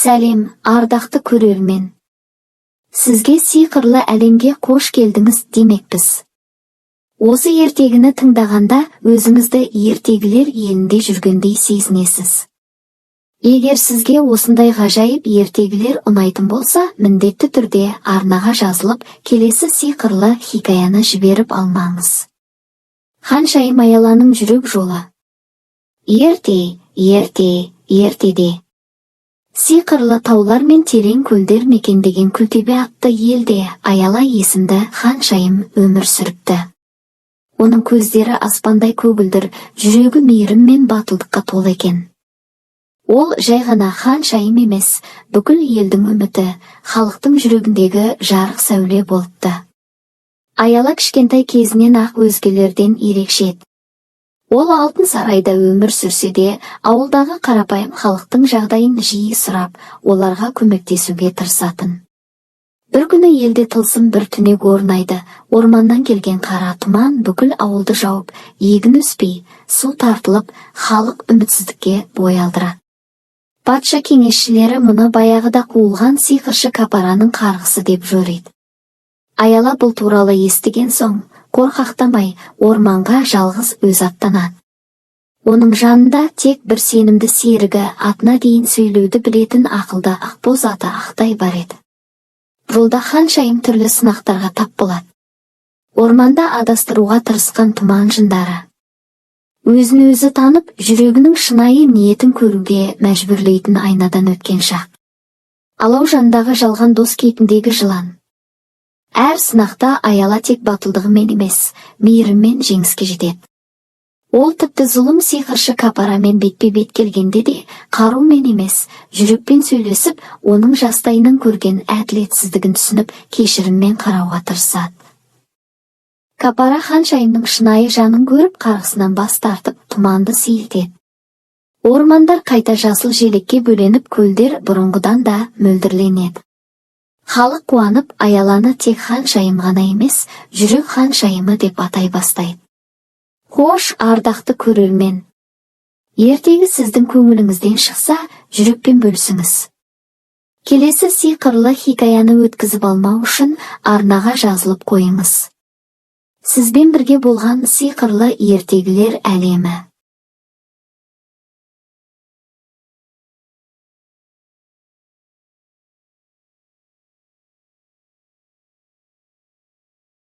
Сәлем, ардақты көрермен! Сізге сиқырлы әлемге қош келдіңіз демекпіз. Осы ертегіні тыңдағанда өзіңізді ертегілер елінде жүргендей сезінесіз. Егер сізге осындай ғажайып ертегілер ұнайтын болса, міндетті түрде арнаға жазылып, келесі сиқырлы хикаяны жіберіп алмаңыз. Ханшайым Аяланың жүрек жолы. Ерте, ерте, ертеде сиқырлы таулар мен терең көлдер мекендеген Күлтөбе атты елде Аяла есімді ханшайым өмір сүріпті. Оның көздері аспандай көгілдір, жүрегі мейірім мен батылдыққа толы екен. Ол жай ғана ханшайым емес, бүкіл елдің үміті, халықтың жүрегіндегі жарық сәуле болыпты. Аяла кішкентай кезінен ақ өзгелерден ерекше еді. Ол алтын сарайда өмір сүрсе де, ауылдағы қарапайым халықтың жағдайын жиі сұрап, оларға көмектесуге тырысатын. Бір күні елде тылсым бір түнек орнайды. Орманнан келген қара тұман бүкіл ауылды жауып, егін өспей, су тартылып, халық үмітсіздікке бой алдырады. Патша кеңесшілері мұны баяғыда қуылған сиқыршы Капараның қарғысы деп жориды. Аяла бұл туралы естіген соң, қорқақтамай, орманға жалғыз өзі аттанады. Оның жанында тек бір сенімді серігі, атына дейін сөйлеуді білетін ақылды ақбоз аты Ақтай бар еді. Жолда ханшайым түрлі сынақтарға тап болады. Орманда адастыруға тырысқан тұман жындары, өзін өзі танып, жүрегінің шынайы ниетін көруге мәжбүрлейтін айнадан өткен шақ, алау жандағы жалған дос кейпіндегі жылан. Әр сынақта Аяла тек батылдығымен емес, мейіріммен жеңіске жетеді. Ол тіпті зұлым сиқыршы Капарамен бетпе-бет келгенде де қарумен емес, жүрекпен сөйлесіп, оның жастайынан көрген әділетсіздігін түсініп, кешіріммен қарауға тырысады. Капара ханшайымның шынайы жанын көріп, қарғысынан бас тартып, тұманды сейілтеді. Ормандар қайта жасыл желекке бөленіп, көлдер бұрынғыдан да мөлдірленеді. Халық қуанып, Аяланы тек ханшайым ғана емес, жүрек ханшайымы деп атай бастайды. Қош, ардақты көрермен! Ертегі сіздің көңіліңізден шықса, жүрекпен бөлісіңіз. Келесі сиқырлы хикаяны өткізіп алмау үшін арнаға жазылып қойыңыз. Сізбен бірге болған сиқырлы ертегілер әлемі.